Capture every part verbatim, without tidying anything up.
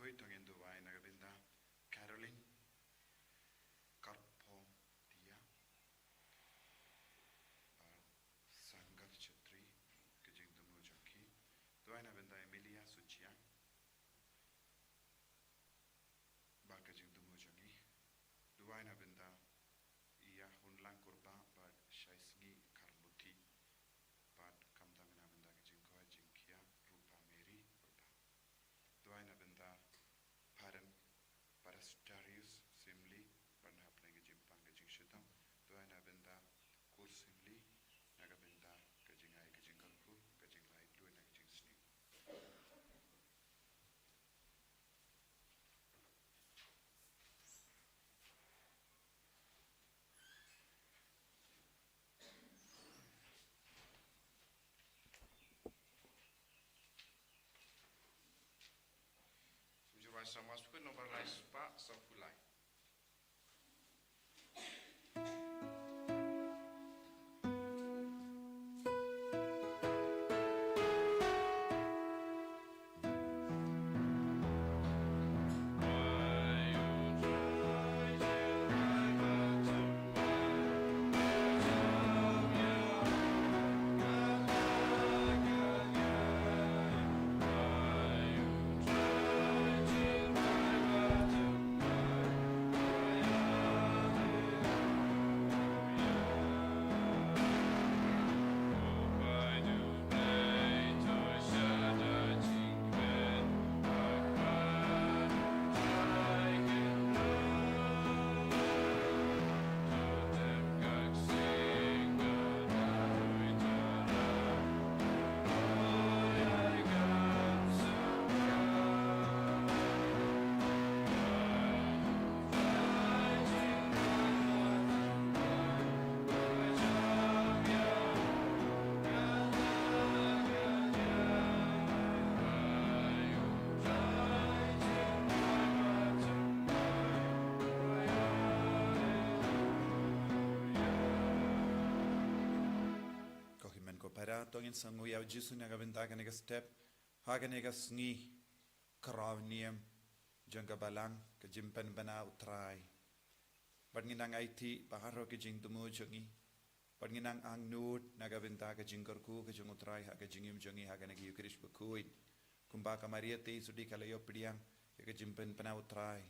To ngin duwai na ka bynta Caroline Karpom Tia, bad Sangar Chetri, ka jingthmu jong ki. Duwai na bynta Emilia Suchiang, bad ka jingthmu jong i. Duwai na bynta Ïa Hunlang Kurbah bad Shaisngi Karmuti, bad khamtam na bynta ka jingkoit jingkhiah Rupa Mary Kurbah. Duwai na bynta Paren Parastarius Simli, bad na hapdeng ka jingpang ka jingshitom. Duwai na bynta Kur Simli, na ka bynta ka jingai ka jingkyrkhu, ka jinglait duwai na ka jingsniew. Sngewbha sa mas pun nomor lai spah sa pulai. Ko hynmen ko para, to ngin sngew ïa u Jisu na ka bynta kane ka step, ha kane ka sngi khraw niam jong ka balang ka jingpynbna u Trai. Bad ngin nang aiti baroh ki jingthmu jong ngi. Bad ngin nang angnud na ka bynta ka jingkyrkhu ka jong u Trai ha ka jingim jong ngi ha kane ka Ïukharist bakhuid. Kumba ka Maria Theisotti ka la ïoh pdiang ïa ka jingpynbna u Trai,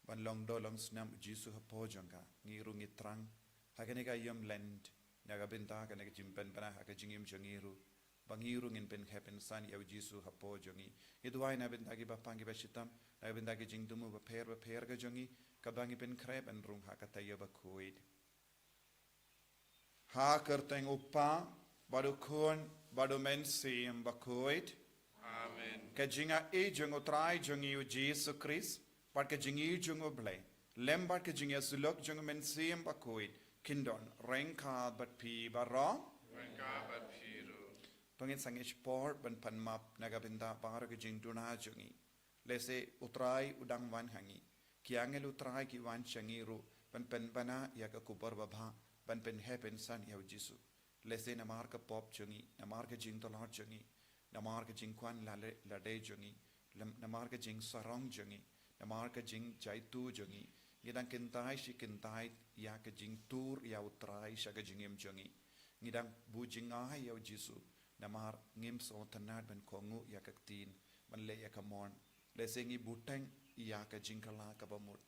ban long doh long snam u Jisu hapoh jong ka, ngi ruh ngi thrang ha kane ka aïom Lent na ka bynta kane ka jingpynbna ha ka jingim jong ngi ruh, ba ngi ruh ngin pynheh pynsan ïa u Jisu hapoh jong ngi. Ngi duwai na bynta ki bapang ki bashitom, na bynta ki jingthmu bapher bapher ka jong ngi, kaba ngi pynkhreh ban rung ha ka taïew bakhuid. Ha ka kyrteng u Kpa, bad u Khun, bad u Mynsiem Bakhuid. Amen. Ka jingïeit jong u Trai jong ngi u Jisu Khrist, bad ka jingïeit jong u Blei, lem bad ka jingïasyllok jong u Mynsiem Bakhuid, kin don ryngkat bad phi baroh. Ryngkat bad phi ruh. To ngin sangeh shaphang ban pan map na ka bynta baroh ka jingduna jong ngi. Lehse u Trai u dang wan ha ngi. Ki angel u Trai ki wan sha ngi ruh ban pynbna ïa ka khubor babha, ban pynheh pynsan ïa u Jisu. Lehse namar ka pop jong ngi, namar ka jingtlot jong ngi, namar ka jingkwah lade, lade jong ngi, lem-, namar ka jingsarong jong ngi, namar ka jingjaituh jong ngi, ngi dang kyntait shi kyntait ïa ka jingtur ïa u Trai sha ka jingim jong ngi. Ngi dang buh jngai ïa u Jisu, namar ngim sngewtynnad ban kohnguh ïa ka ktien, ban leh ïa ka mon. Lehse ngi bteng ïa ka jingkylla kaba mut.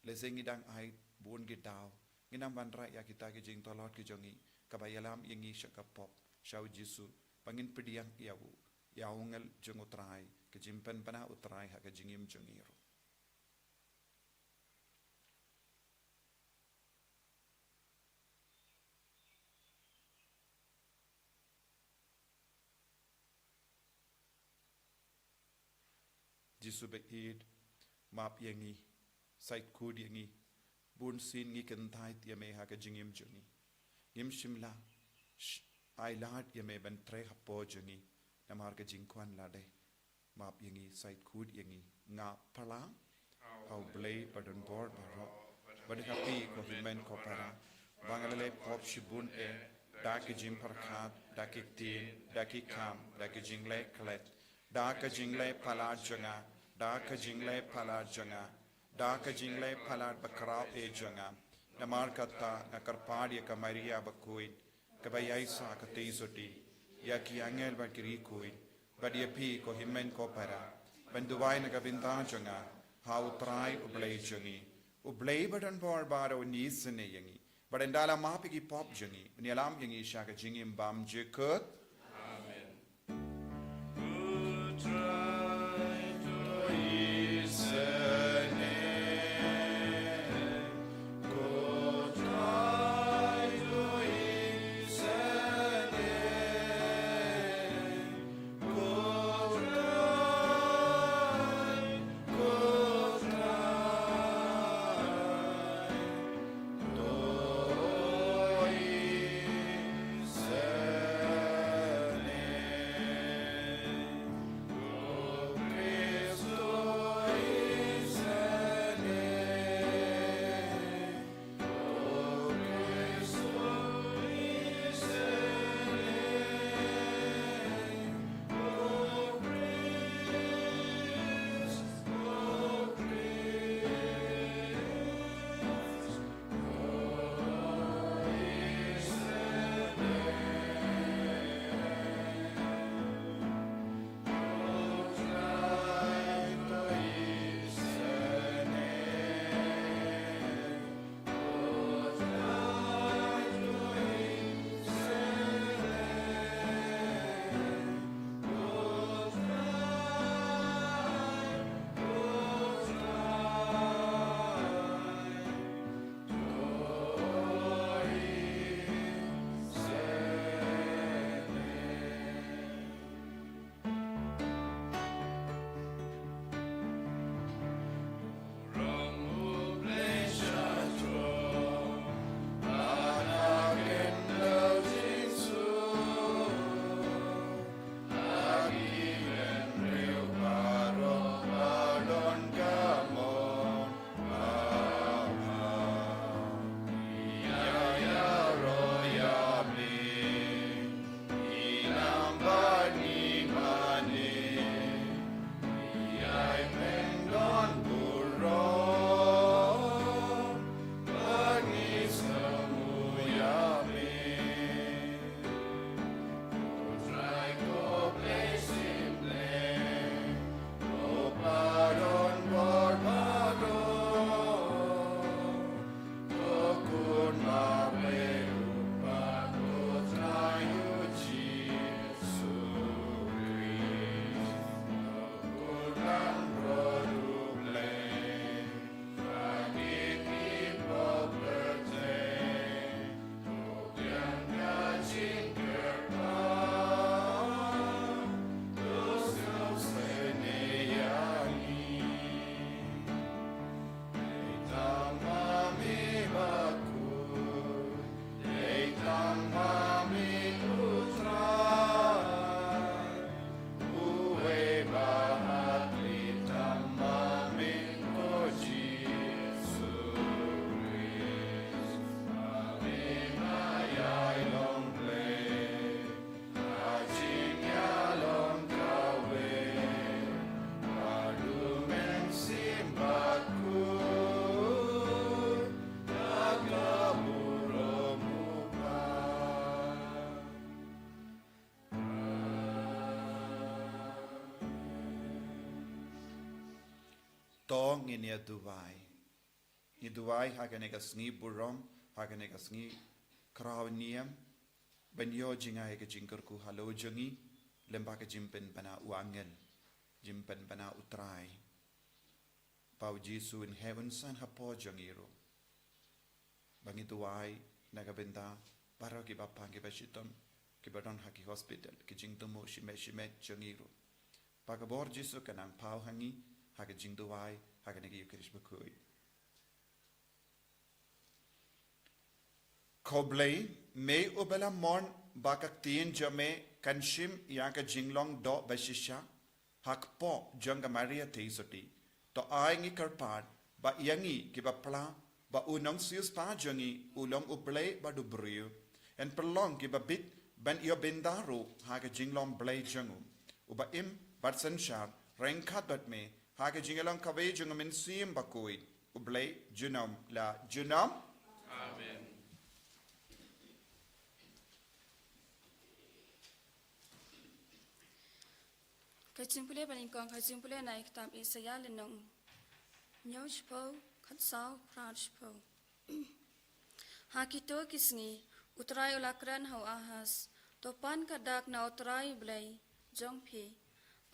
Lehse ngi dang ai bun ki daw. Ngi nang wanrah ïa kita ki jingtlot ki jong ngi, kaba ïalam ïa ngi sha ka pop, sha u Jisu, ba ngin pdiang ïa u, ïa u angel jong u Trai, ka jingpynbna u Trai ha ka jingim jong ngi ruh. Jisu ba ïeit, map ïa ngi, sait khuid ïa ngi, bunsien ngi kyntait ïa me ha ka jingim jong ngi. Ngim shym la, sh-, ailad ïa me ban treh hapoh jong ngi, namar ka jingkwah lade. Map ïa ngi, sait khuid ïa ngi, nga phla ha u Blei badonbor baroh, bad ha phi ko hynmen ko para, ba nga la leh pop shibun eh, da ki jingpyrkhat, da ki ktien, da ki kam, da ki jingleh klet, da ki jingleh palat jong nga, da ka jingleh palat jong nga, da ka jingleh palat bakhraw eh jong nga. Namar kata nga kyrpad ïa ka Maria bakhuid, kaba ïaishah ka teisotti, ïa ki angel bad ki riewkhuid, bad ïa phi ko hynmen ko para, ban duwai na ka bynta jong nga ha U Trai U Blei jong ngi. U Blei badonbor baroh un isynei ïa ngi, bad un da la map ïa ki pop jong ngi, un ïalam ïa ngi sha ka jingim bymjukut. Amen. To ngin ïa duwai. Ngi duwai ha kane ka sngi burom, ha kane ka sngi khraw niam, ban ïoh jngai ha ka jingkyrkhu halor jong ngi, lyngba ka jingpynbna u angel, jingpynbna u Trai. Ba u Jisu un heh un san hapoh jong ngi ruh. Ba ngi duwai na ka bynta baroh kiba pang kiba shitom, kiba don ha ki hospital, ki jingthmu shimet shimet jong ngi ruh. Ba ka bor Jisu kan nang paw ha ngi, ha ka jingduwai, ha kane ka Eukharist bakhuid. Ko Blei, me uba la mon ba ka ktien jong me kan shim ïa ka jinglong doh ba shisha, ha kpoh jong ka Maria theisotti. To ai ngi kyrpad, ba ïa ngi kiba pla, ba u nongsiewspah jong ngi, u long u Blei bad u briew. Yn pynlong kiba bit, ban ïoh bynta ruh, ha ka jinglong Blei jong u. Uba im, bad synshar, ryngkat bad me, Ha ka jingïalong kawei jong ka mynsiem bakhuid, U Blei junom la junom. Amen. Ka jingpule banyngkong, ka jingpule na ka kitab Isaïah lynnong hynñiew shiphew, khatsaw, phra shiphew. Ha kito ki sngi, U Trai u la kren ha u Ahas, to pan ka dak na U Trai U Blei jong phi.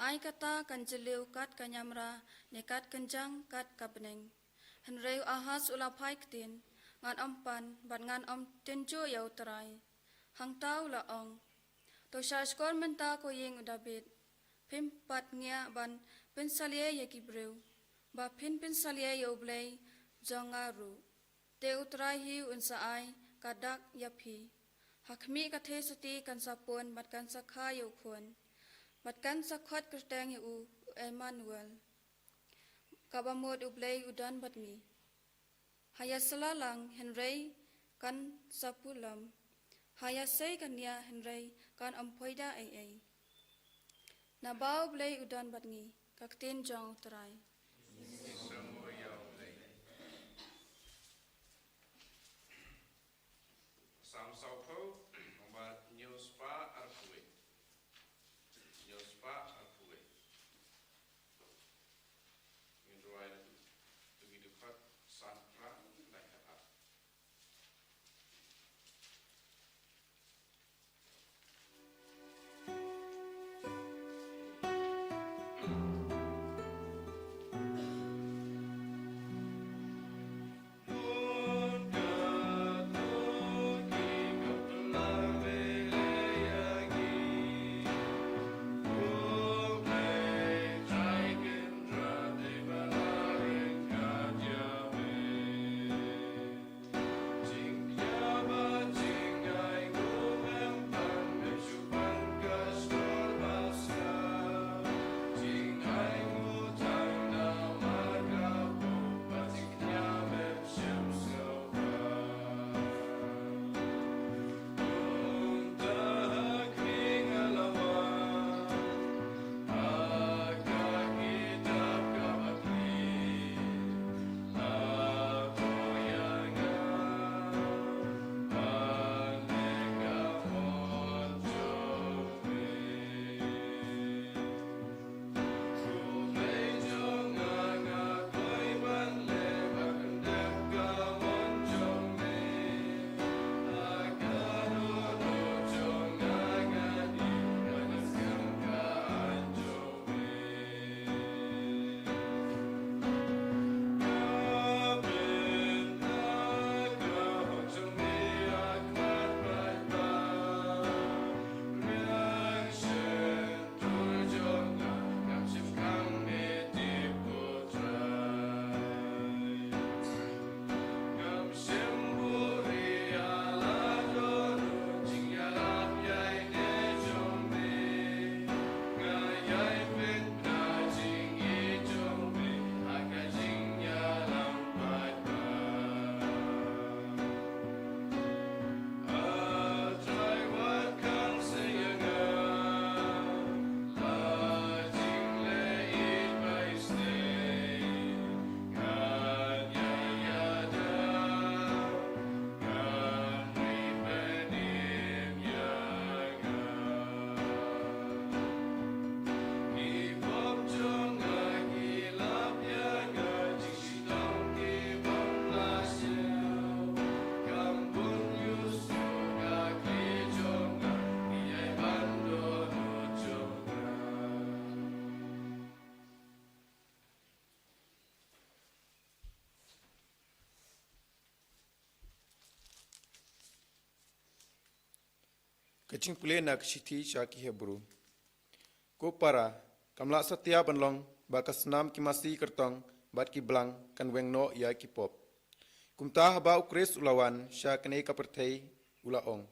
Ai kata kan jylliew kat ka niamra, ne kat kynjang kat ka bneng. Hynrei u Ahas u la phai ktien, ngan ym pan, bad ngan ym tynjuh ïa U Trai. Hangta u la ong, to shahshkor mynta ko ïing u Dabid, phim pat ngiah ban pynsalia ïa ki briew, ba phin pynsalia ïa U Blei jong nga ruh. Te U Trai hi un sa ai ka dak ïa phi. Ha khmih ka theisotti kan sa pun bad kan sa kha ïa u khun, bad kan sa khot kyrteng ïa u Emmanuel, kaba mut U Blei u don bad ngi. Ha ïasylla lang hynrei kan sa pulom. Ha ïasei kane hynrei kan ym poi da ei ei. Naba U Blei u don bad ngi, ka ktien jong U Trai. Salm sawphew, nombar hynñiew spah arphew wei. Hynñiew spah arphew wei. Ngin rwai na tu, tu ki dkhot san phra, lai khat ar. Ka jingpule na ka shithi sha ki Hebru. Ko para, kam lah satia ban long ba ka snam ki masi kyrtong bad ki blang kan weng noh ïa ki pop. Kumta haba U Khrist u la wan sha kane ka pyrthei u la ong,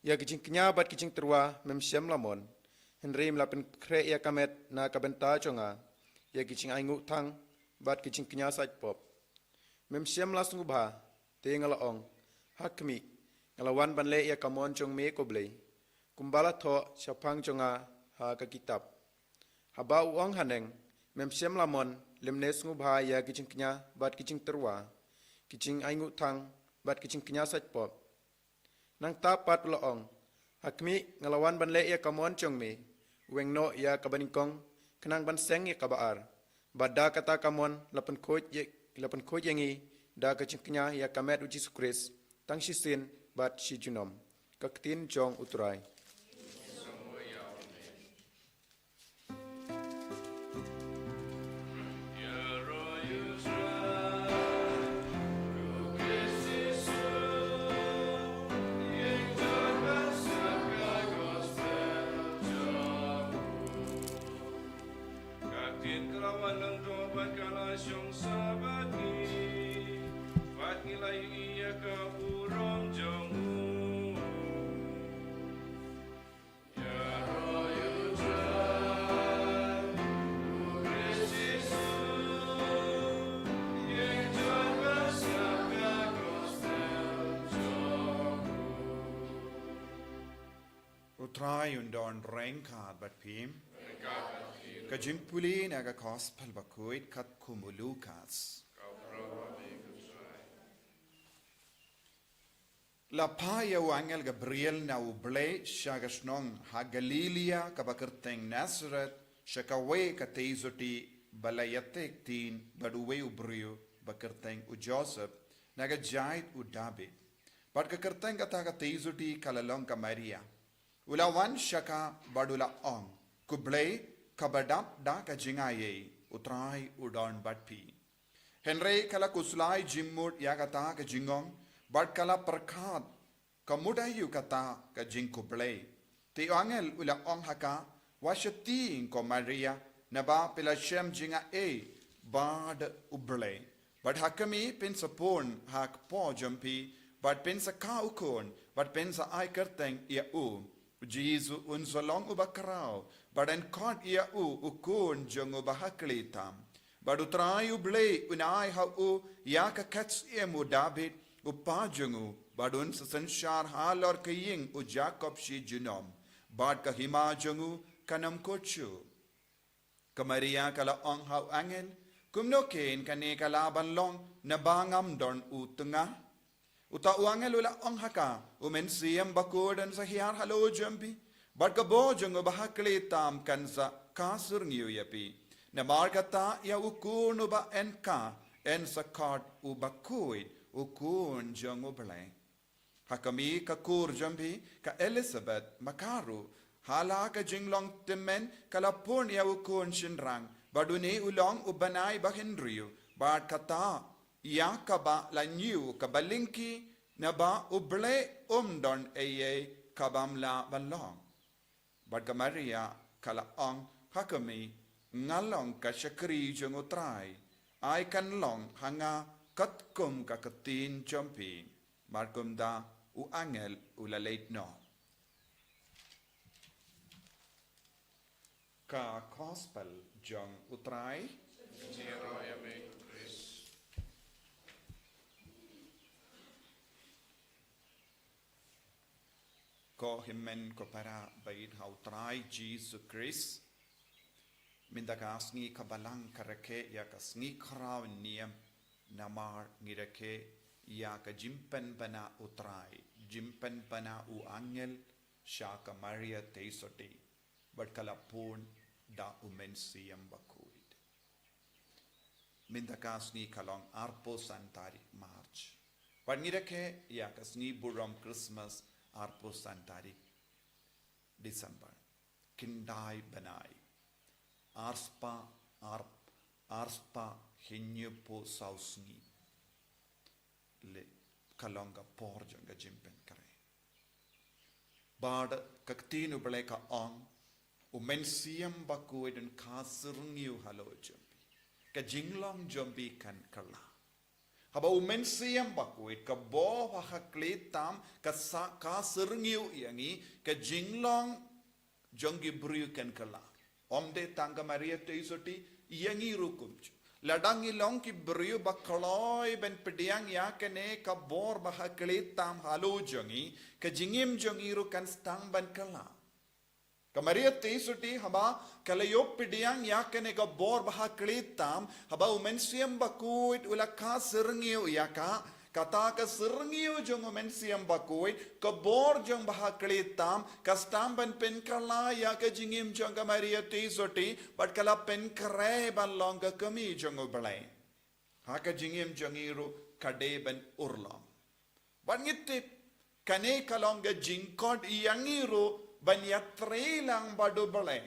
ïa ki jingkñia bad ki jingtyrwa mem shym la mon, hynrei me la pynkhreh ïa ka met na ka bynta jong nga, ïa ki jingainguh thang bad ki jingkñia sait pop. Mem shym la sngewbha, te nga la ong, ha khmih, nga la wan ban leh ïa ka mon jong me ko Blei, kumba la thoh shaphang jong nga ha ka kitab. Haba u ong haneng, Mem shym la mon lymne sngewbha ïa ki jingkñia bad ki jingtyrwa, ki jingainguh thang bad ki jingkñia sait pop. Nangta pat u la ong, ha khmih, nga la wan ban leh ïa ka mon jong me, weng noh ïa kaba nyngkong, khnang ban seng ïa kaba ar. Bad da kata ka mon la pynkhuid ïa, la pynkhuid ïa ngi da ka jingkñia ïa ka met u Jisu Khrist, tang shisien bad shi junom. Ka ktien jong u Trai. Ka ktien ka la wan lyngdoh bad ka la shong sha bad ngi, bad ngi la ïohi ïa ka burom jong u. U Trai un don ryngkat bad phi. Ka jingpule na ka Gospel bakhuid katkum u Lukas. La phah ïa u angel Gabriel na U Blei sha ka shnong ha Galilia kaba kyrteng Nasareth, sha kawei ka tei suti ba la ïatek ktien bad uwei u briew ba kyrteng u Joseph, na ka jait u Dabid. Bad ka kyrteng kata ka tei suti ka la long ka Maria. U la wan sha ka bad u la ong, khublei, kaba dap da ka jingai ei, U Trai u don bad phi. Hynrei ka la khuslai jingmut ïa kata ka jingong, bad ka la pyrkhat, ka mut aïu kata ka jingkhublei. Te u angel u la ong ha ka, wat shatieng ko Maria, naba phi la shem jingai ei bad U Blei. Bad ha khmih phin sa pun ha kpoh jong phi, bad phin sa kha u khun, bad phin sa ai kyrteng ïa u Jisu. Un sa long uba khraw, bad yn khot ïa u u Khun jong u Bahaklieh Tam. Bad U Trai U Blei un ai ha u ïa ka khet syiem u Dabid u kpa jong u, bad un sa synshar halor ka ïing u Jakob shi junom, bad ka hima jong u kan ym kut shuh. Ka Maria ka la ong ha u angel, kumno kein kane ka lah ban long, naba ngam don u tnga? Uta u angel u la ong ha ka, U Mynsiem Bakhuid un sa hiar halor jong phi, bad ka bor jong u Bahaklieh Tam kan sa kha syrngiew ïa phi. Namar kata ïa u khun uba yn kha, yn sa khot u Bakhuid, u Khun jong U Blei. Ha khmih ka kur jong phi ka Elisabeth, ma ka ruh ha la ka jinglong tymmen ka la pun ïa u khun shynrang, bad une u long u bnai bahynriew, bad kata ïa kaba la ñiew kaba lyngkhi, naba U Blei um don ei ei kaba ym lah ban long. Bad ka Maria ka la ong, ha khmih, nga long ka shakri jong U Trai, ai kan long ha nga katkum ka ktien jong phi. Bad kumta u angel u la leit noh. Ka Gospel jong U Trai. Ko hynmen ko para baieit ha U Trai Jisu Khrist. Mynta ka sngi ka Balang ka rakhe ïa ka sngi khraw niam, namar ngi rakhe ïa ka jingpynbna U Trai, jingpynbna u angel sha ka Maria tei sotti, bad ka la pun da U Mynsiem Bakhuid. Mynta ka sngi ka long arphew san tarik March. Bad ngi rakhe ïa ka sngi burom Christmas arphew san tarik December. Khyndai bnai. Arspah, arp, arspah hynñiewphew saw sngi. Le, ka long ka por jong ka jingpynkhreh. Bad ka ktien U Blei ka ong, U Mynsiem Bakhuid un kha syrngiew halor jong phi. Ka jinglong jong phi kan kylla. Haba U Mynsiem Bakhuid, ka bor Bahaklieh Tam, ka sa kha syrngiew ïa ngi, ka jinglong jong ki briew kan kylla. Ym dei tang ka Maria tei sotti, ïa ngi ruh kumjuh. Lada ngi long ki briew ba kloi ban pdiang ïa kane ka bor Bahaklieh Tam halor jong ngi, ka jingim jong ngi ruh kan sdang ban kylla. Ka Maria Theisotti haba ka la ïoh pdiang ïa kane ka bor ba ha khlieh tam, haba u Mynsiem Bakhuid u la kha syrngiew ïa ka, kata ka syrngiew jong u Mynsiem Bakhuid, ka bor jong ba ha khlieh tam, ka sdang ban pynkylla ïa ka jingim jong ka Maria Theisotti, bad ka la pynkhreh ban long ka kmie jong U Blei. Ha ka jingim jong ngi ruh ka dei ban urlong. Bad ngi tip, kane ka long ka jingkhot ïa ngi ruh ban ïatrei lang bad U Blei.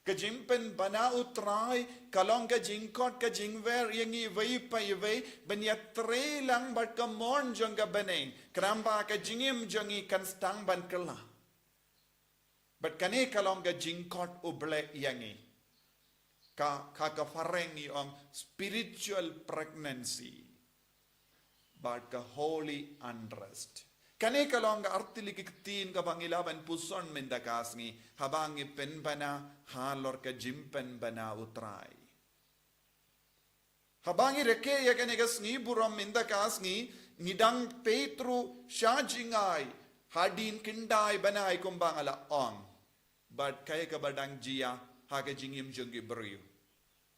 Ka jingpynbna U Trai ka long ka jingkhot, ka jingwer ïa ngi iwei pa iwei ban ïatrei lang bad ka mon jong ka bneng, khnang ba ka jingim jong ngi kan sdang ban kylla. Bad kane ka long ka jingkhot U Blei ïa ngi. Ka, ka, ka phareng ngi ong spiritual pregnancy bad ka holy unrest. Kane ka long ka artylli ki ktien kaba ngi lah ban puson mynta ka sngi, haba ngi pynbna halor ka jingpynbna U Trai. Haba ngi rakhe ïa kane ka sngi burom mynta ka sngi, ngi dang peit ruh sha jngai hadien khyndai bnai kumba nga la ong. Bad kaei kaba dang jia ha ka jingim jong ki briew.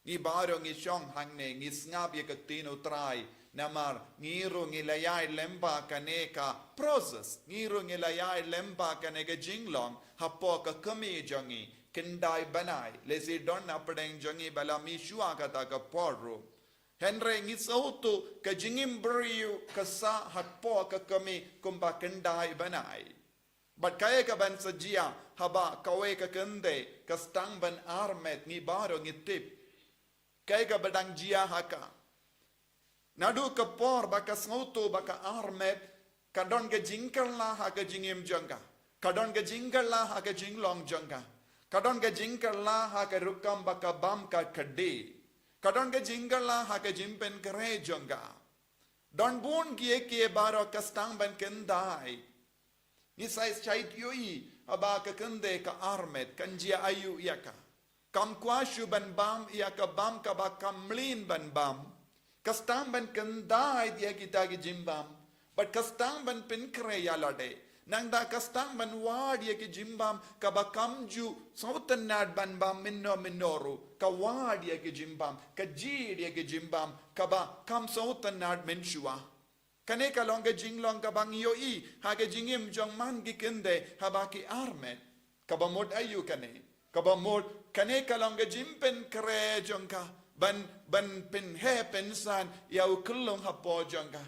Ngi baroh ngi shong hangne, ngi sngap ïa ka ktien U Trai, namar ngi ruh ngi la ïaid lyngba kane ka process, ngi ruh ngi la ïaid lyngba kane ka jinglong hapoh ka kmie jong ngi, khyndai bnai, lehse don na pdeng jong ngi ba la mih shuwa kata ka por ruh. Hynrei ngi sngewthuh ka jingim briew ka sah hapoh ka kmie kumba khyndai bnai. Bad kaei kaban sa jia haba kawei ka kynthei ka sdang ban armet, ngi baroh ngi tip kaei kaba dang jia ha ka. Naduh ka por ba ka sngewthuh ba ka armet, ka don ka jingkylla ha ka jingim jong ka. Ka don ka jingkylla ha ka jinglong jong ka. Ka don ka jingkylla ha ka rukom ba ka bam ka khadduh. Ka don ka jingkylla ha ka jingpynkhreh jong ka. Don bun kiei kiei baroh ka sdang ban khyndai. Ngi sa ïohi, haba ka kynthei ka armet, kan jia aïu ïa ka. Kam kwah shuh ban bam ïa ka bam kaba kam mlien ban bam. Ka sdang ban khyndai ïa kita ki jingbam. Bad ka sdang ban pynkhreh ïa lade. Nangta ka sdang ban wad ïa ki jingbam kaba kam ju sngewtynnad ban bam mynno mynno ruh. Ka wad ïa ki jingbam, ka jied ïa ki jingbam kaba kam sngewtynnad mynshuwa. Kane ka long ka jinglong kaba ngi ïohi ha ka jingim jong man ki kynthei haba ki armet. Kaba mut aïu kane? Kaba mut kane ka long ka jingpynkhreh jong ka ban, ban pynheh pynsan ïa u khyllung hapoh jong ka.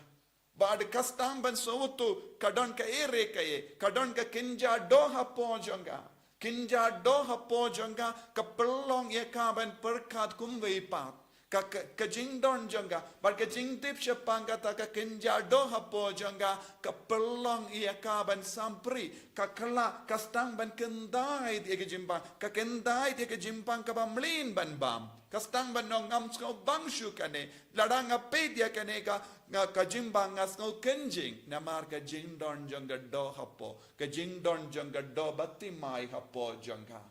Bad ka sdang ban sngewthuh ka don kaei re kaei, ka don ka kynja doh hapoh jong ka. Kynja doh hapoh jong ka ka pynlong ïa ka ban pyrkhat kumwei pat. Ka, ka, ka jingdon jong ka bad ka jingtip shaphang kata ka kynja doh hapoh jong ka ka pynlong ïa ka ban sampri. Ka kylla, ka sdang ban khyndai ïa ka jingbam, ka khyndai ïa ka jingbam kaba mlien ban bam. Ka sdang ban ong ngam sngewbang shuh kane. Lada nga peit ïa kane ka, nga, ka jingbam nga sngew kynjing. Namar ka jingdon jong ka doh hapoh, ka jingdon jong ka doh bathymmai hapoh jong ka.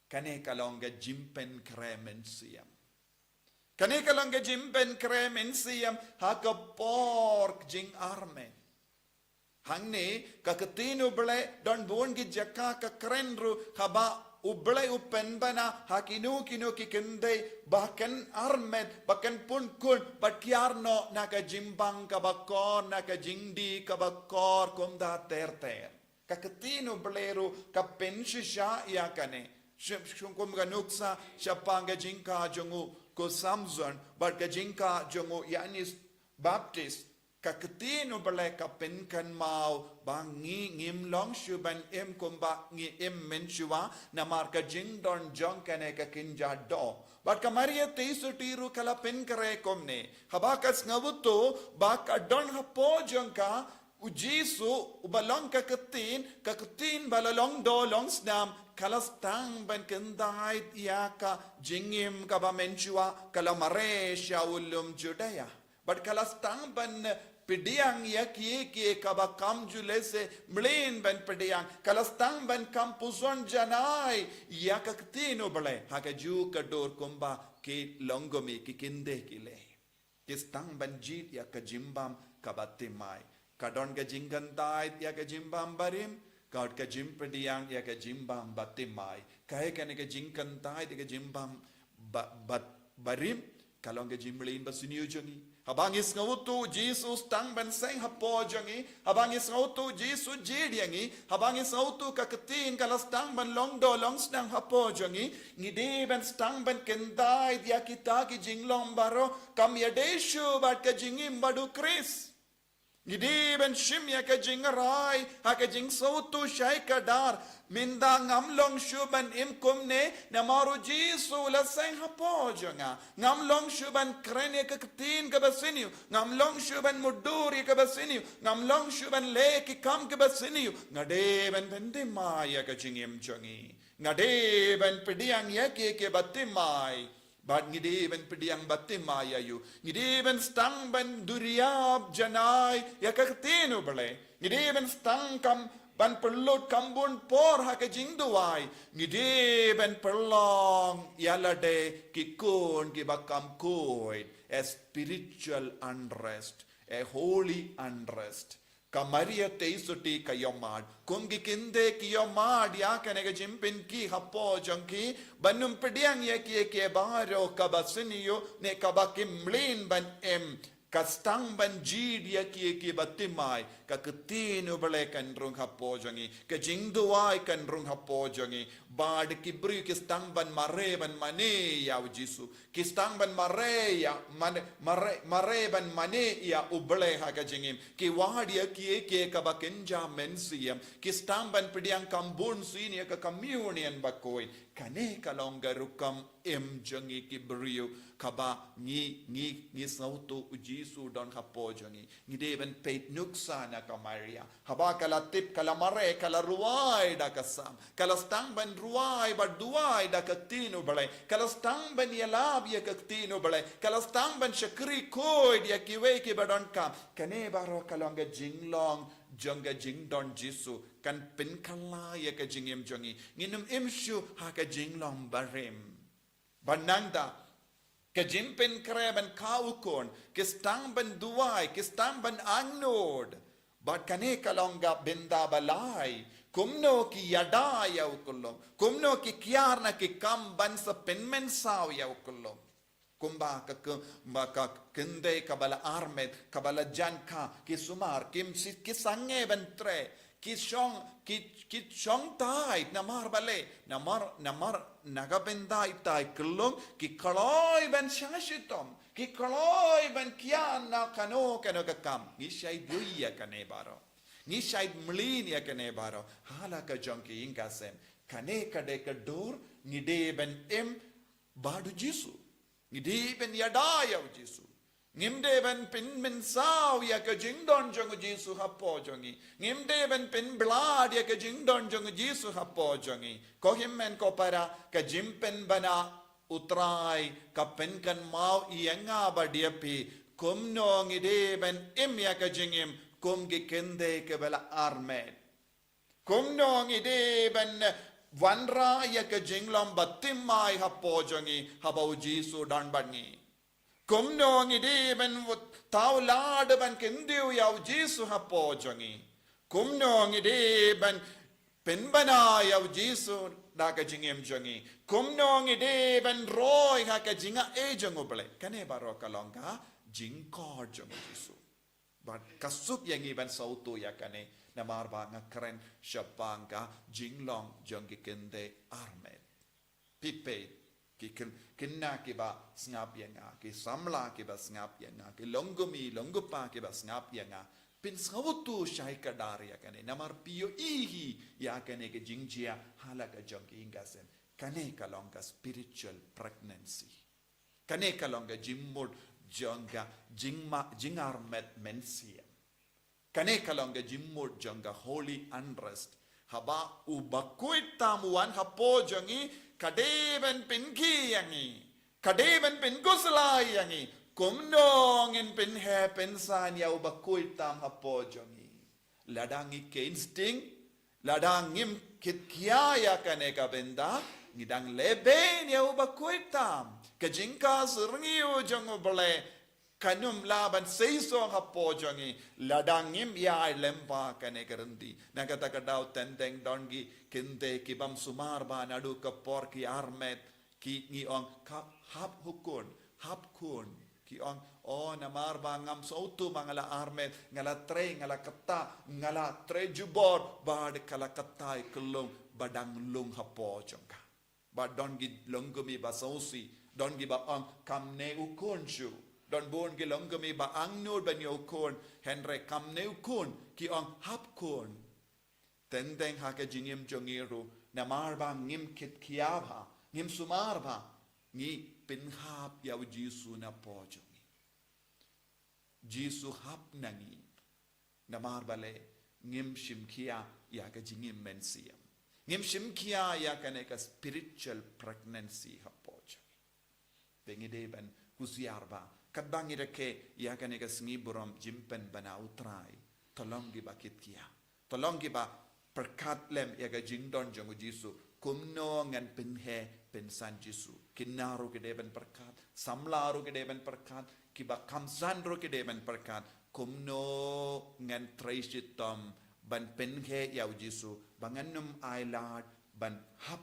Kane ka long ka jingpynkhreh mynsiem. Kane ka long ka jingpynkhreh mynsiem ha ka por jingarmet. Hangne ka ktien U Blei don bun ki jaka ka kren ruh haba U Blei u pynbna ha kino kino ki kynthei ba kan armet, ba kan pynkhun, ba kiar noh na ka jingbam kaba kor, na ka jingdih kaba kor kumta ter ter. Ka ktien U Blei ruh ka pynshisha ïa kane. Shim, shim kum ka nuksa shaphang ka jingkha jong u ko Samson bad ka jingkha jong u Ïoannis Baptist. Ka ktien U Blei ka pynkynmaw ba ngi ngim long shuh ban im kumba ngi im mynshuwa namar ka jingdon jong kane ka kynja doh. Bad ka Maria Theisotti ruh ka la pynkhreh kumne. Haba ka sngewthuh ba ka don hapoh jong ka U Jisu, uba long ka ktien, ka ktien ba la long doh long snam, ka la sdang ban khyndai ïa ka jingim kaba mynshuwa, ka la mareh sha u lum Judea. Bad ka la sdang ban pdiang ïa kiei kiei kaba kam ju lehse mlien ban pdiang, ka la sdang ban kham puson janai ïa ka ktien U Blei ha kajuh ka dur kumba ki longkmie ki kynthei ki leh. Ki sdang ban jied ïa ka jingbam kaba thymmai. Ka don ka jingkhyndai ïa ka jingbam barim, Ka, ka jingpdiang ïa ka jingbym baptismai. Kaei kane ka jingkyntait ïa ka jingbym ba, ba, barim, ka long ka jingmlien basniew jong ngi. Haba ngi sngewthuh Jisu sdang ban seng hapoh jong ngi, haba ngi sngewthuh Jisu jied ïa ngi, haba ngi sngewthuh ka ktien ka la sdang ban long doh long sneng hapoh jong ngi, ngi dei ban sdang ban kyntait ïa kita ki jinglong baroh, kam ïadei shuh bad ka jingim bad u Khrist. Ngi dei ban shim ïa ka jingrai ha ka jingsngewthuh shai kdar. Mynta ngam long shuh ban im kumne, namar u Jisu la seng hapoh jong nga. Ngam long shuh ban kren ïa ka ktien kaba sniew. Ngam long shuh ban mutdur ïa kaba sniew. Ngam long shuh ban leh ki kam kaba sniew. Nga dei ban pyndem ïa ka jingim jong ngi. Nga dei ban pdiang ïa ki, ki baptismai. Bad ngi dei ban pdiang baptismai ïa u. Ngi dei ban sdang ban duriap janai ïa ka ktien u Blei. Ngi dei ban sdang kam ban pynlut kam bun por ha ka jingduwai. Ngi dei ban pynlong ïa lade ki khun kiba kham khuid. A spiritual unrest, a holy unrest. Ka Maria te suti ka ïohmad. Kum ki kynthei ki ïohmad ïa kane ka jingpynkiew hapoh jong ki. Ban ym pdiang ïa ki, ïa ki baroh kaba sniew ne kaba ki mlien ban im. Ka sdang ban jied ïa ki, ïa ki baptismai. Ka ktien u Blei kan rung hapoh jong ngi. Ka jingduwai kan rung hapoh jong ngi. Bad ki briew ki sdang ban mareh ban mane ïa u Jisu. Ki sdang ban mareh ïa, mane, mareh, mareh ban mane ïa u Blei ha ka jingim. Ki wad ïa ki, ïa ki kaba kynja mynsiem. Ki sdang ban pdiang kam bun sien ïa ka communion bakhuid. Kane ka long ka rukom im jong ngi ki briew kaba ngi, ngi, ngi sngewthuh u Jisu don hapoh jong ngi. Ngi dei ban peit nuksa na ka Maria. Haba ka la tip, ka la mareh, ka la rwai da ka Salm. Ka la sdang ban rwai bad duwai da ka ktien u Blei. Ka la sdang ban ïalap ïa ka ktien u Blei. Ka la sdang ban shakri khuid ïa kiwei kiba donkam. Kane baroh ka long ka jinglong jong ka jingdon Jisu. Kan pynkylla ïa ka jingim jong ngi. Ngin ym im shuh ha ka jinglong barim. Bad nangta, ka jingpynkhreh ban khaw u khun, ki sdang ban duwai, ki sdang ban angnud. Bad kane ka long ka bynta ba lai, kumno ki ïada ïa u khyllung, kumno ki kiar na ki kam ban sa pynmynsaw ïa u khyllung. Kumba ka, kumba ka kynthei kaba la armet, kaba la jan kha, ki sumar, kim si, ki sangeh ban treh, ki shong, ki, ki shong tight, namar balei, namar, namar, na ka bynta ita i khyllung, ki kloi ban shah shitom, ki kloi ban kiar na kano, kano ka kam, ngi shait ïohi ïa kane baroh. Ngi shait mlien ïa kane baroh, ha la ka jong ki ïing ka sem, kane ka dei ka dur, ngi dei ban im, bad u Jisu. Ngi dei ban ïada ïa u Jisu. Ngim dei ban pynmynsaw ïa ka jingdon jong u Jisu hapoh jong ngi. Ngim dei ban pynblad ïa ka jingdon jong u Jisu hapoh jong ngi. Ko hynmen ko para, ka jingpynbna u Trai, ka pynkynmaw ïa nga bad ïa phi. Kumno ngi dei ban im ïa ka jingim, kum ki kynthei kiba la armet. Kumno ngi dei ban wanrah ïa ka jinglong baptismai hapoh jong ngi, haba u Jisu don bad ngi. Kumno ngi dei ban thaw lad ban kyntiew ïa u Jisu hapoh jong ngi. Kumno ngi dei ban pynbna ïa u Jisu da ka jingim jong ngi. Kumno ngi dei ban roi ha ka jingaiei jong u Blei. Kane baroh ka long ka jingkhot jong u Jisu. Bad ka suk ïa ngi ban sngewthuh ïa kane, namar ba nga kren shaphang ka jinglong jong ki kynthei armet. Phi peit, ki kyn-, khynnah kiba sngap ïa nga, ki samla kiba sngap ïa nga, ki longkmie longkpa kiba sngap ïa nga. Phin sngewthuh shai kdar ïa kane, namar phi ïohi hi ïa kane ka jingjia ha la ka jong ki ïing ka sem. Kane ka long ka spiritual pregnancy. Kane ka long ka jingmut jong ka jingma-, jingarmet mynsiem. Kane ka long ka jingmut jong ka holy unrest. Haba u bakhuid tam u wan hapoh jong ngi, ka dei ban pynkhih ïa ngi. Ka dei ban pynkhuslai ïa ngi. Kumno ngin pynheh pynsan ïa u bakhuid tam hapoh jong ngi. Lada ngi kheiñ sting, lada ngim kit khia ïa kane ka bynta, ngi dang lehbeiñ ïa u bakhuid tam. Ka jingkha syrngiew jong u Blei, Kan ym lah ban sei song hapoh jong ngi lada ngim ïai lem bad kane ka ryndi. Na kata ka daw teng teng don ki kyntien ki bym sumar bha naduh ka por ki armet, ki ngi ong ka hap hukun, hap khun. Ki ong, o namar ba ngam sngewthuh ba nga la armet, nga la trei, nga la kata, nga la trei jubor, bad ka la kata ïa ka lung ba dang lung hapoh jong ka. Bad don ki long kmie ba sngewsih, don kiba ong kam ne u khun shuh. Don bun ki long kmie ba angnud ban ïoh u khun, hynrei kam ne u khun, ki ong hap khun. Teng teng ha ka jingim jong ngi ruh, namar ba ngim khitkhia bha, ngim sumar bha, ngi pynhap ïa u Jisu napoh jong ngi. Jisu hap na ngi. Namar balei ngim shim khia ïa ka jingim mynsiem. Ngim shim khia ïa kane ka spiritual pregnancy hapoh jong ngi. Te ngi dei ban husiar bha. Katba ngi rakhe ïa kane ka sngi burom jingpynbna u Trai. To long kiba khitkhia. To long kiba pyrkhat lem ïa ka jingdon jong u Jisu. Kumno ngan pynheh pynsan Jisu. Kynnoh ruh ki dei ban pyrkhat. Samla ruh ki dei ban pyrkhat. Kiba kham san ruh ki dei ban pyrkhat. Kumno ngan trei shitom ban pynheh ïa u Jisu. Ba ngan ym ailad ban hap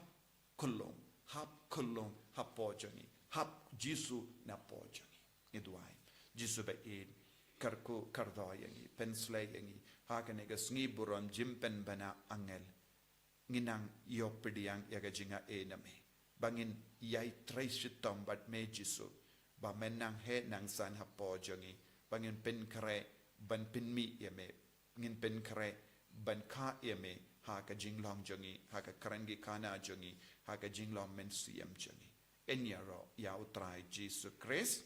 khyllung, hap khyllung hapoh jong ngi, hap Jisu napoh jong ngi. Ngi duwai, Jisu ba ïeit, kyrkhu kyrdoh ïa ngi, pynshlei ïa ngi, ha kane ka sngi burom jingpynbna angel. Ngi nang ïoh pdiang ïa ka jingaiei na me. Ba ngin ïai trei shitom bad me Jisu, ba men nang heh nang san hapoh jong ngi, ba ngin pynkhreh ban pynmih ïa me. Ngin pynkhreh ban kha ïa me, ha ka jinglong jong ngi, ha ka kren ki khana jong ngi, ha ka jinglong mynsiem jong ngi. Ngin ïaroh ïa u Trai Jisu Khrist.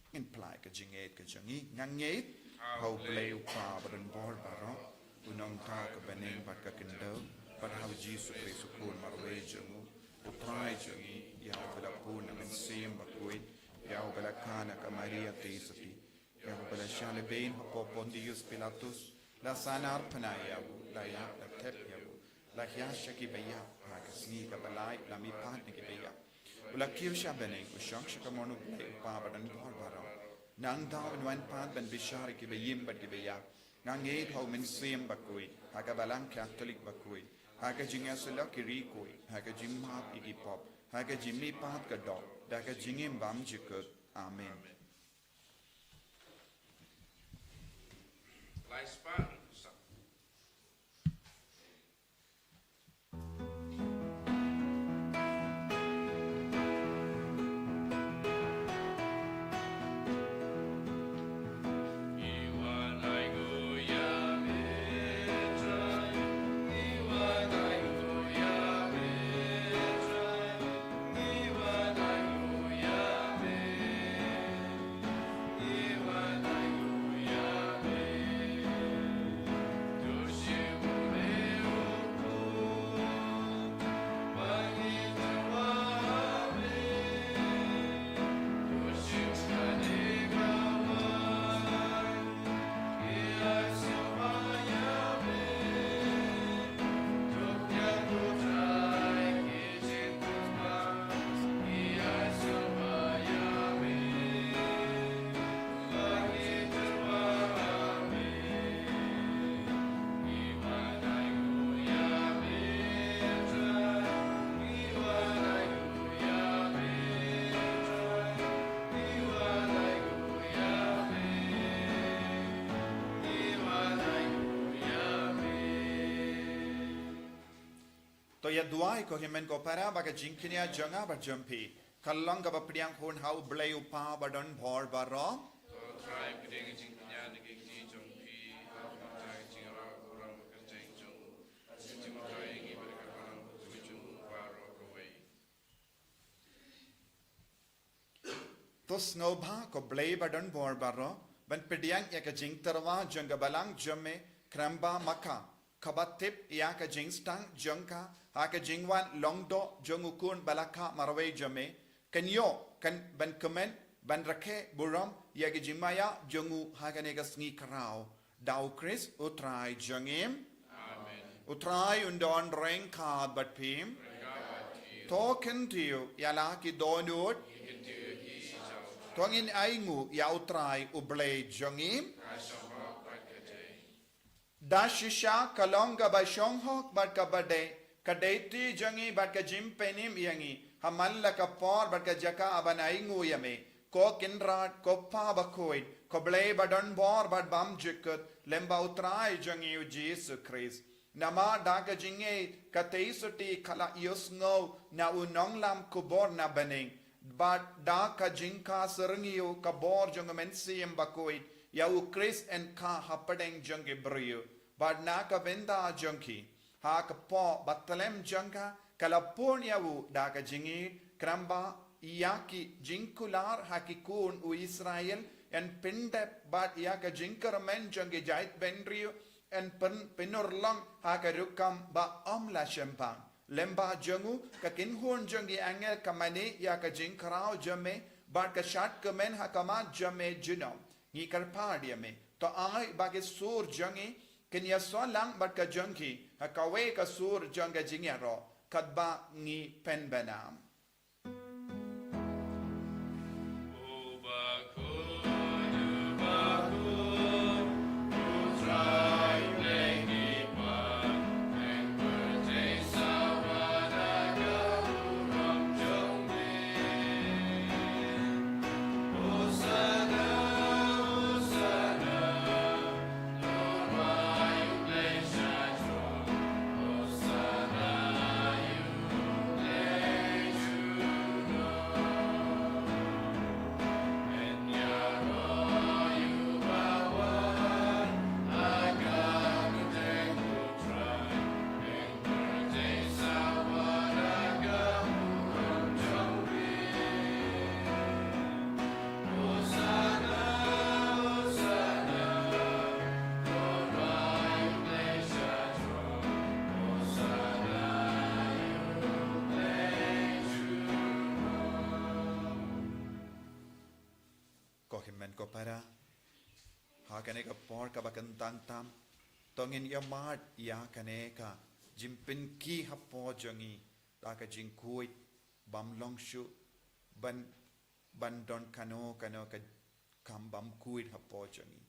Ngin phla ïa ka jingngeit ka jong ngi, nga ngeit ha u Blei u Kpa badonbor baroh, u nongthaw ka bneng bad ka khyndew, bad ha u Jisu Khrist u Khun marwei jong u, u Trai jong ngi, ïa uba la bun na Mynsiem Bakhuid, ïa uba la kha na ka Maria Theisotti, ïa uba la shah lehbeiñ hapoh Pontius Pilatus, la sahnarphna ïa u, la ïap, la thep ïa u, la hiar sha ki baïap, ha ka sngi kaba lai la mihpat na ki baïap. U la kiew sha bneng, u shong sha ka mon u Blei u Kpa badonbor baroh. Nangta un wan pat ban bishar ïa ki baïm bad ki baïap. Nga ngeit ha u Mynsiem Bakhuid, ha ka Balang Katholik bakhuid, ha ka jingïasyllok ki riewkhuid, ha ka jingmap ïa ki pop, ha ka jingmihpat ka doh, da ka jingim bymjukut. Amen. To ïa duwai ko hynmen ko para ba ka jingkñia jong nga bad jong phi kan long kaba pdiang hun ha u Blei u Kpa badonbor baroh. To Trai pdiang ka jingkñia na ka kti jong phi, ha ka bynta ka jingïarap burom bad kyrteng jong u, ka jingmyntoi ïa ngi bad ka balang bad ka jong u baroh kawei. To sngewbha ko Blei badonbor baroh ban pdiang ïa ka jingtyrwa jong ka balang jong me Khramba Maka, kaba tip ïa ka jingstad jong ka ha ka jingwan long doh jong u Khun ba la kha marwei jong me, kan ïoh kan ban kmen ban rakhe burom ïa ka jingmaïa jong u ha kane ka sngi khraw. Da u Khrist u Trai jong ngi. Amen. U Trai un don ryngkat bad phi. To kyntiew ïa la ki dohnud. To ngin ainguh ïa U Trai U Blei jong ngi. Da shisha ka long kaba shong hok bad kaba dei, ka dei ti jong ngi bad ka jingpynim ïa ngi ha man la ka por bad ka jaka ban ainguh ïa me, ko Kynrad, ko Pa bakhuid, ko Blei ba don bor bad bymjukut, lem bad U Trai jong ngi U Jisu Khrist. Namar da ka jingngeit ka theisotti ka la ïohsngew na u nonglam khubor na bneng, bad da ka jingkha syrngiew ka bor jong U Mynsiem Bakhuid ïa U Khrist yn kha hapdeng jong ki briew. Bad na ka bynta jong ki, ha ka por ba tlem jong ka, ka la pun ïa u da ka jingngeit, khnang ba ïa ki jingkular ha ki khun u Israel yn pyndep, bad ïa ka jingkyrmen jong ki jaitbynriew yn pyn-, pynurlong ha ka rukom ba ym la shemphang. Lem bad jong u, ka kynhun jong ki angel ka mane ïa ka jingkhraw jong me, bad ka shad kmen ha khmat jong me junom. Ngi kyrpad ïa me, to ai ba ki sur jong ngi kin ïasoh lang bad ka jong ki ha kawei ka sur jong ka jingïaroh, katba ngi pynbna. Ko hynmen ko para, ha kane ka por kaba kyntang tam, to ngin ïa mad ïa kane ka jingpynkhih hapoh jong ngi da ka jingkhuid bym long shuh ban, ban don kano kano ka kam bym khuid hapoh jong ngi.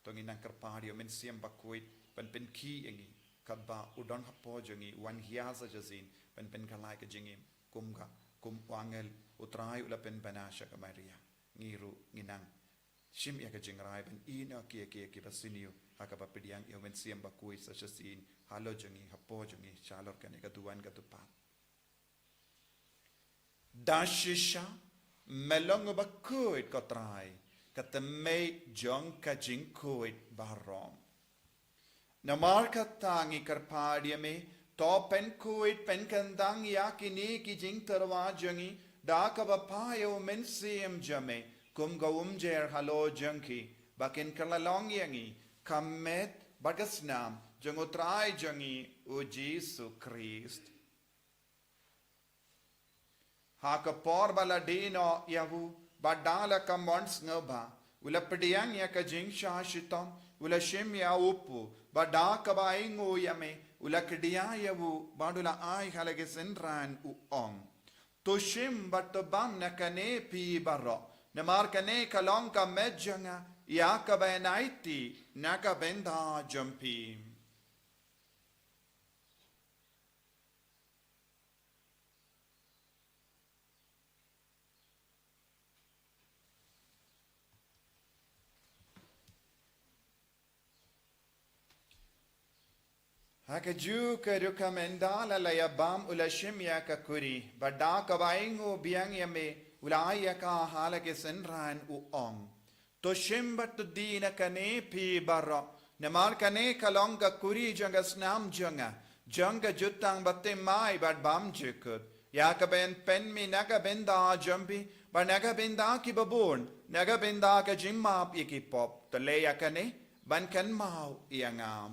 To ngin nang kyrpad ïa U Mynsiem Bakhuid ban pynkhih ïa ngi, katba u don hapoh jong ngi, u wan hiar sa shisien ban pynkylla ïa ka jingim, kum ka, kum u angel U Trai u la pynbna sha ka Maria. Ngi ruh ngin nang shim ïa ka jingrai ban ïehnoh ïa ki, ïa ki, ïa ki basniew ha kaba pdiang ïa U Mynsiem Bakhuid sa shisien halor jong ngi, hapoh jong ngi, shalor kane ka duwan ka dupad. Da shisha me long uba khuid, ko Trai, ka tymmen jong ka jingkhuid baroh. Namar kata ngi kyrpad ïa me, to pynkhuid pynkyndang ïa kine ki jingtyrwa jong ngi da kaba phah ïa U Mynsiem jong me kum ka umjer halor jong ki, ba kin kylla long ïa ngi ka met bad ka snam jong U Trai jong ngi U Jisu Khrist. Ha ka por ba la die noh ïa u, bad da la ka mon sngewbha, u la pdiang ïa ka jingshah shitom, u la shim ïa u pud, bad da kaba ainguh ïa me, u la kdiah ïa u, bad u la ai ha la ki synran, u ong: To shim bad to bam na kane phi baroh, namar kane ka long ka met jong nga, ïa kaba yn aiti na ka bynta jong phi. Ha kajuh ka rukom ynda la ïa bam u la shim ïa ka kuri, bad da kaba ainguh biang ïa me u la ai ïa ka ha la ki synran u ong: To shim bad to die na kane phi baroh, namar kane ka long ka kuri jong ka snam jong nga, jong ka jutang ba thymmai bad bymjukut. Ïa kaba yn pynmih na ka bynta jong phi, bad na ka bynta kiba bun, na ka bynta ka jingmap ïa ki pop. To leh ïa kane ban kynmaw ïa nga.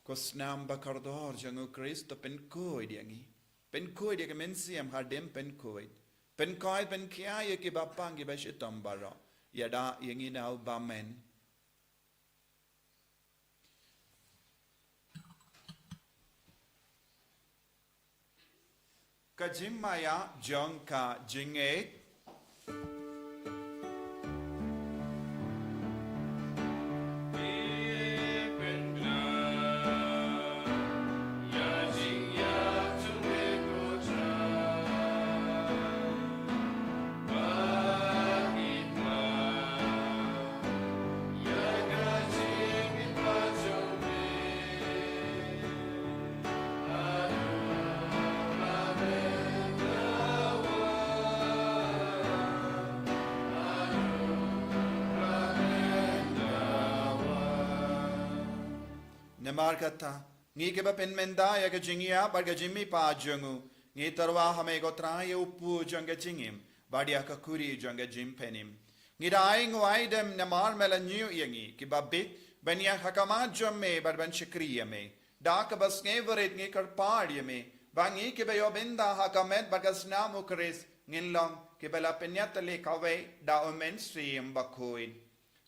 Ko snam ba kordor jong U Khrist, to pynkhuid ïa ngi. Pynkhuid ïa ka mynsiem hadien pynkhuid. Pynkhuid, pynkhia ïa kiba pang kiba shitom baroh. Ïada ïa ngi na u bymman. Ka jingmaïa jong ka jingngeit. Namar kata, ngi kiba pynmynda ïa ka jingïap bad ka jingmihpat jong u, ngi tyrwa ha me ko Trai ïa u puoh jong ka jingim bad ïa ka khuri jong ka jingpynim. Ngi da ainguh aidem namar me la ñiew ïa ngi kiba bit ban ïaid ha khmat jong me bad ban shakri ïa me. Da kaba sngewrit ngi kyrpad ïa me ba ngi kiba ïoh bynta ha ka met bad ka snam u Khrist ngin long kiba la pynïatylli kawei da u Mynsiem Bakhuid.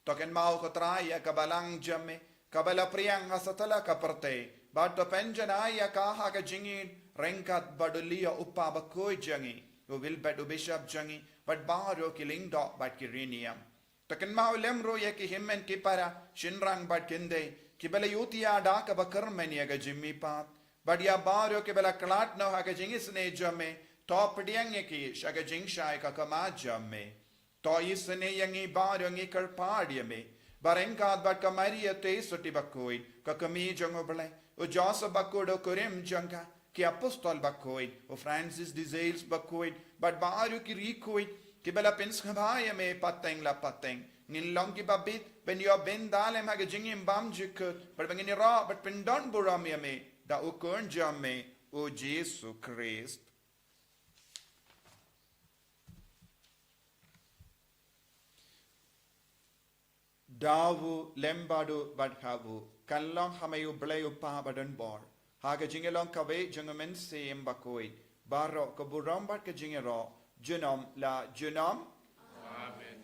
To kynmaw ko Trai ïa ka balang jong me kaba la phriang ha satlak ka pyrthei, bad to pynjanai ïa ka ha ka jingïeit ryngkat bad u Leo u kpa bakhuid jong ngi, u Wilbert u bishop jong ngi, bad baroh ki lyngdoh bad ki riewniam. To kynmaw lem ruh ïa ki hynmen ki para, shynrang bad kynthei kiba la ïohi da kaba kyrmen ïa ka jingmihpat, bad ïa baroh kiba la khlad noh ha ka jingisynei jong me, to pdiang ïa ki sha ka jingshai ka khmat jong me. To isynei ïa ngi baroh, ngi kyrpad ïa me ba ryngkat bad ka Maria te sotti bakhuid, ka kmie jong u Blei, u Joseph bakhuid u kurim jong ka, ki apostol bakhuid, u Francis de Sales bakhuid, bad baroh ki riewkhuid kiba la pynsngewbha ïa me pateng la pateng, ngin long kiba bit ban ïoh bynta lem ha ka jingim bymjukut, bad ba ngin ïaroh bad pyndonburom ïa me da u Khun jong me, u Jisu Khrist. Da u lem bad u bad ha u, kan long ha me u Blei u Kpa badonbor, ha ka jingïalong kawei jong u Mynsiem Bakhuid, baroh ka burom bad ka jingïaroh junom la junom. Amen.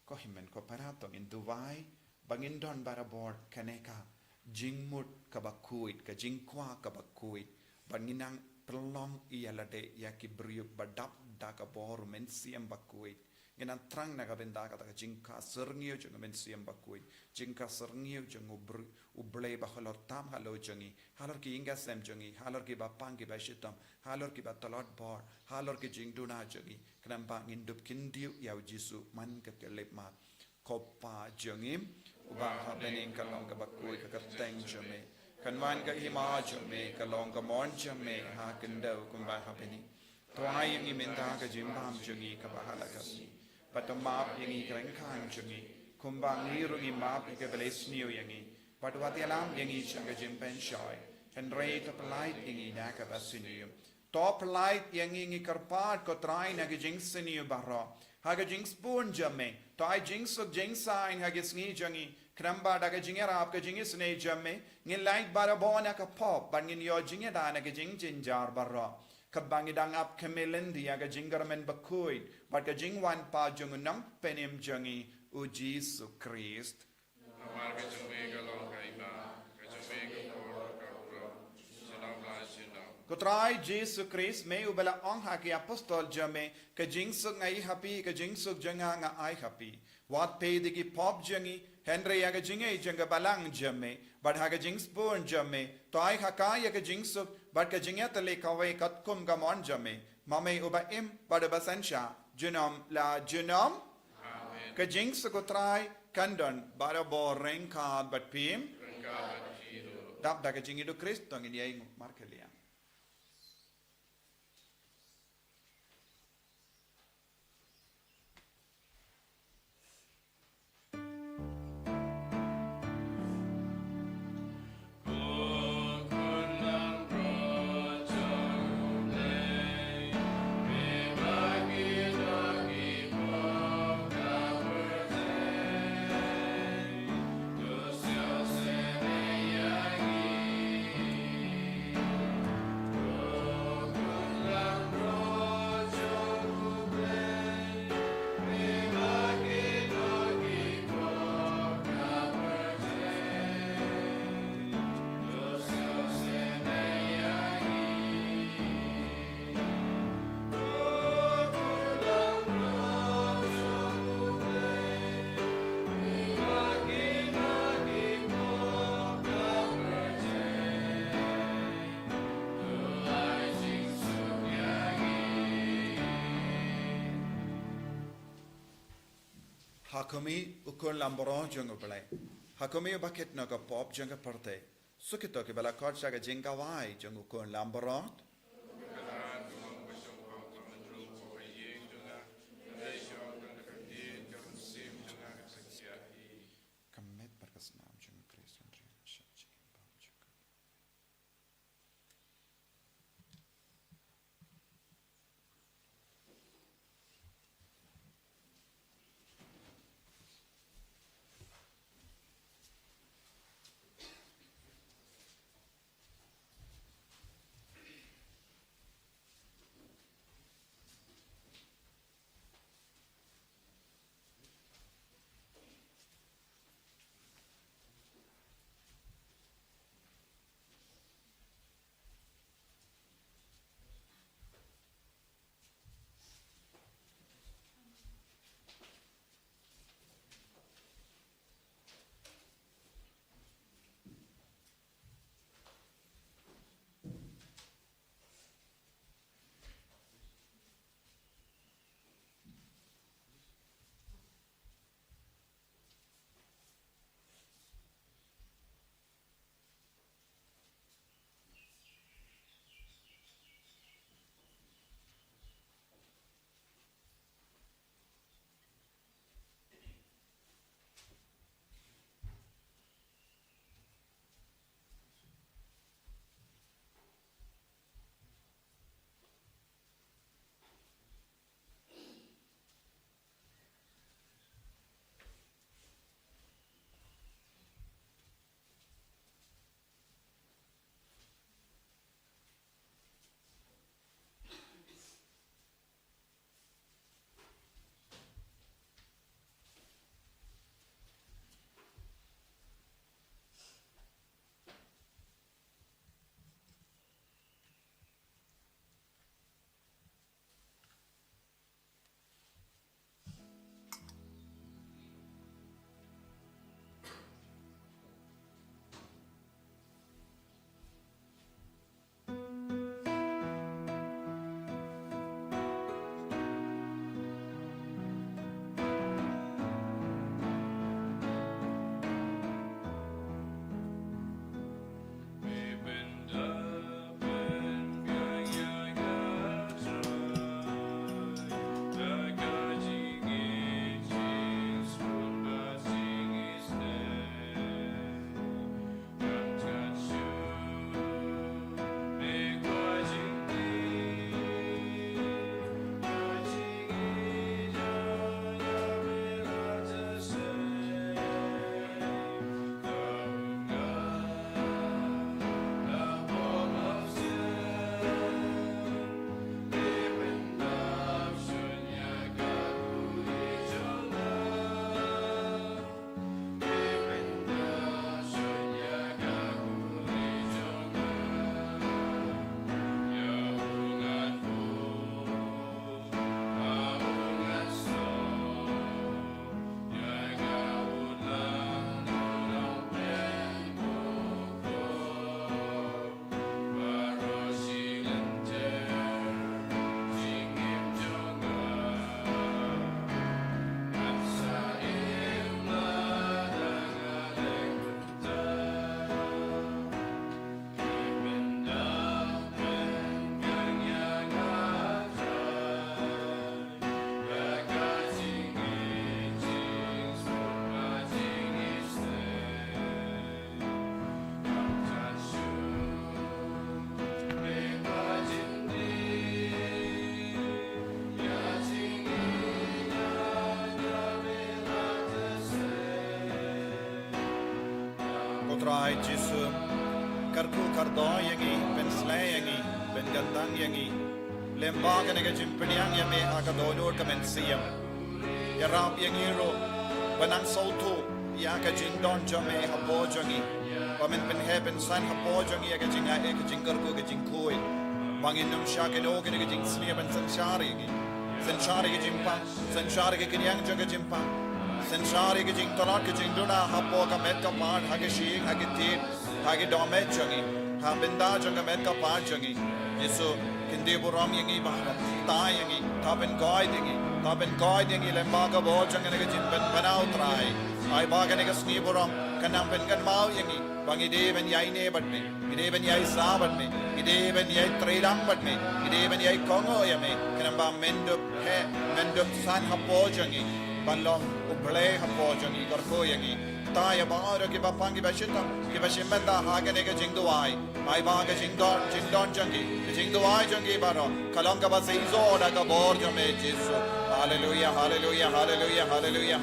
Ko hynmen ko para, to ngin duwai ba ngin don barabor kane ka jingmut kaba khuid, ka jingkwah kaba khuid, ba ngin nang pynlong ïa lade ïa ki briew ba dap da ka bor u Mynsiem Bakhuid. Ngin nang thrang na ka bynta kata ka jingkha syrngiew jong u Mynsiem Bakhuid, jingkha syrngiew jong u br-, u Blei ba halor tam halor jong ngi, halor ki ïing ki sem jong ngi, halor kiba pang kiba shitom, halor kiba tlot bor, halor ki jingduna jong ngi, khnang ba ngin dup kyntiew ïa u Jisu man ka khyllipmat. Ko Pa jong ngi uba ha bneng, ka long kaba khuid ka kyrteng jong me. Kan wan ka hima jong me, ka long ka mon jong me ha khyndew kumba ha bneng. To ai ïa ngi mynta ka jingbam jong ngi kaba ha la ka sngi. Bad to map ïa ngi ki ryngkang jong ngi, kumba ngi ruh ngi map ïa kiba leh sniew ïa ngi. Bad wat ïalam ïa ngi sha ka jingpynshoi, hynrei to pyllait ïa ngi na kaba sniew. To pyllait ïa ngi, ngi kyrpad ko Trai, na ka jingsniew baroh, ha ka jingsbun jong me. To ai jingsuk jingsaiñ ha ki sngi jong ngi, khnang ba da ka jingïarap ka jingisynei jong me, ngin lait barabor na ka pop bad ngin ïoh jingïada na ka jingjynjar baroh, kaba ngi dang ap khmih lynti ïa ka jingkyrmen bakhuid bad ka jingwan pat jong u Nongpynim jong ngi, u Jisu Khrist. Namar ka jong me ka long ka hima, ka jong me ka bor, ka burom, junom la junom. Ko Trai Jisu Khrist, me uba la ong ha ki apostol jong me, ka jingsuk nga ai ha phi, ka jingsuk jong nga nga ai ha phi. Wat peit ïa ki pop jong ngi, hynrei ïa ka jingngeit jong ka balang jong me, bad ha ka jingsbun jong me, to ai ha ka ïa ka jingsuk bad ka jingïatylli kawei katkum ka mon jong me, ma me uba im bad uba synshar junom la junom. Amen. Ka jingsuk u Trai kan don barabor ryngkat bad phi. Ryngkat bad phi ruh. Dap da ka jingïeit u Khrist to ngin ïainguh markylliang. Ha khmih, u Khun Lambaroh jong U Blei. Ha khmih, uba kit noh ka pop jong ka pyrthei. Suk ïa kito kiba la khot sha ka jingkawei jong u Khun Lambaroh. Ka met bad ka snam jong U Khrist. Ko Trai Jisu, kyrkhu kyrdoh ïa ngi, pynsleh ïa ngi, pynkyntang ïa ngi. Lyngba kane ka jingpynïaid ïa me ha ka dohnud ka mynsiem. Ïarap ïa ngi ruh ban nang sngewthuh ïa ka jingdon jong me hapoh jong ngi. Ba men pynheh pynsan hapoh jong ngi ïa ka jingaiei, ka jingkyrkhu, ka jingkhuid. Ba ngin ym shah kynnoh kane ka jingsniew ban synshar ïa ngi. Synshar ïa ka jingpang, synshar ïa ka kynïang jong ka jingpang. Synshar ïa ka jingtlot ka jingduna hapoh ka met ka phad, ha ka shyieng, ha ka tied, ha ka dohmed jong ngi, ha bynta jong ka met ka phad jong ngi. Jisu, kyntiew burom ïa ngi Bah, tai ïa ngi, thap pynkoit ïa ngi. Ta pynkoit ïa ngi lyngba ka bor jong kane ka jingpynbna, U Trai. Ai ba kane ka sngi burom kan nang pynkynmaw ïa ngi ba ngi dei ban ïaineh bad me, ngi dei ban ïaisah bad me, ngi dei ban ïaitreilang bad me, ngi dei ban ïaikohnguh ïa me. Khnang ba men dup heh, men dup san hapoh jong ngi, ban long U Blei hapoh jong ngi, kyrkhu ïa ngi. Ta ïa baroh kiba pang, kiba shitom, kiba shim bynta ha kane ka jingduwai. Ai ba ka jingdon, jingdon jong ngi, ka jingduwai jong ngi baroh ka long kaba seisoh da ka bor jong me, Jisu. Haleluia, haleluia, haleluia, haleluia,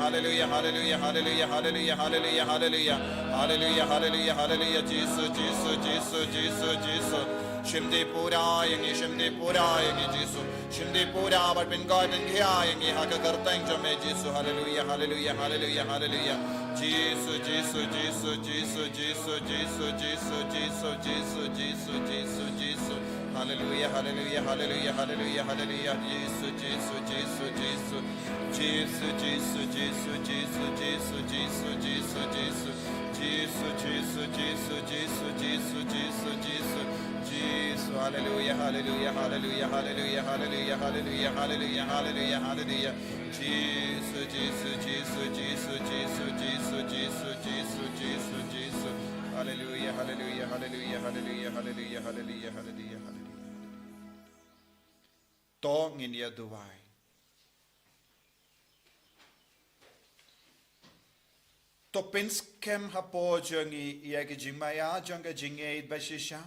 Jisu, Jisu, Jisu, Jisu, Jisu. Shim dih pura ïa ngi, shim dih pura ïa ngi, Jisu. Shim dih pura bad pynkoit pynkhia ïa ngi ha ka kyrteng jong me, Jisu. Haleluia, haleluia, haleluia, haleluia. Jisu, Jisu, Jisu, Jisu, Jisu, Jisu, Jisu, Jisu, Jisu, Jisu, Jisu, Jisu. Haleluia, haleluia, haleluia, haleluia, haleluia. Jisu, Jisu, Jisu, Jisu. Jisu, Jisu, Jisu, Jisu, Jisu, Jisu, Jisu, Jisu. Jisu, Jisu, Jisu, Jisu, Jisu, Jisu, Jisu. Jisu, haleluia, haleluia, haleluia, haleluia, haleluia, haleluia, haleluia, haleluia, haleluia. Jisu, Jisu, Jisu, Jisu, Jisu, Jisu, Jisu, Jisu, Jisu. Haleluia, haleluia, haleluia, haleluia, haleluia, haleluia, haleluia, haleluia. To ngin ïa duwai. To pynskhem hapoh jong ngi ïa ka jingmaïa jong ka jingïeit ba shisha.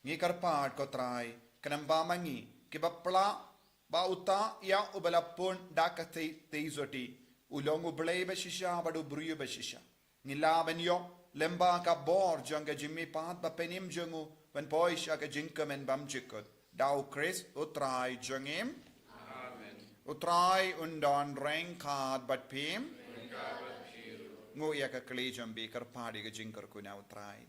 Ngi kyrpad ko Trai, khnang ba ma ngi kiba pla ba uta ïa uba la pun da ka tei, tei zoti, u long U Blei ba shisha bad u briew ba shisha. Ngi lah ban ïoh lyngba ka bor jong ka jingmihpat ba pynim jong u ban poi sha ka jingkmen bymjukut. Da U Khrist U Trai jong ngi. Amen. U Trai un don ryngkat bad phi. Ryngkat bad phi ruh. Nguh ïa ka kli jong phi, kyrpad ïa ka jingkyrkhu na U Trai.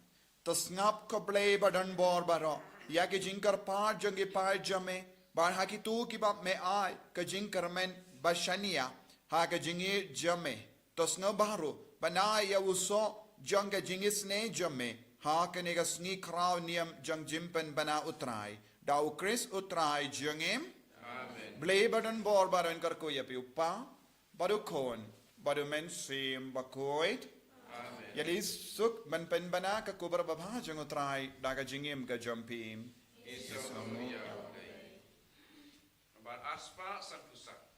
To sngap ko Blei ba don bor baroh ïa ka jingkyrpad jong ki paid jong me, bad ha kito kiba me ai ka jingkyrmen ba shaniah ha ka jingïeit jong me. To sngewbha ruh ban ai ïa u soh jong ka jingisynei jong me ha kane ka sngi khraw niam jong jingpynbna U Trai. Da U Khrist U Trai jong ngi. Amen. Blei ba don bor baroh un kyrkhu ïa phi, U Kpa, bad U Khun, bad U Mynsiem Bakhuid. Amen. Ïa leit suk ban pynbna ka khubor babha jong U Trai da ka jingim ka jong phi. Ngi sngewnguh ïa U Blei. Nambar arspah sanphew san.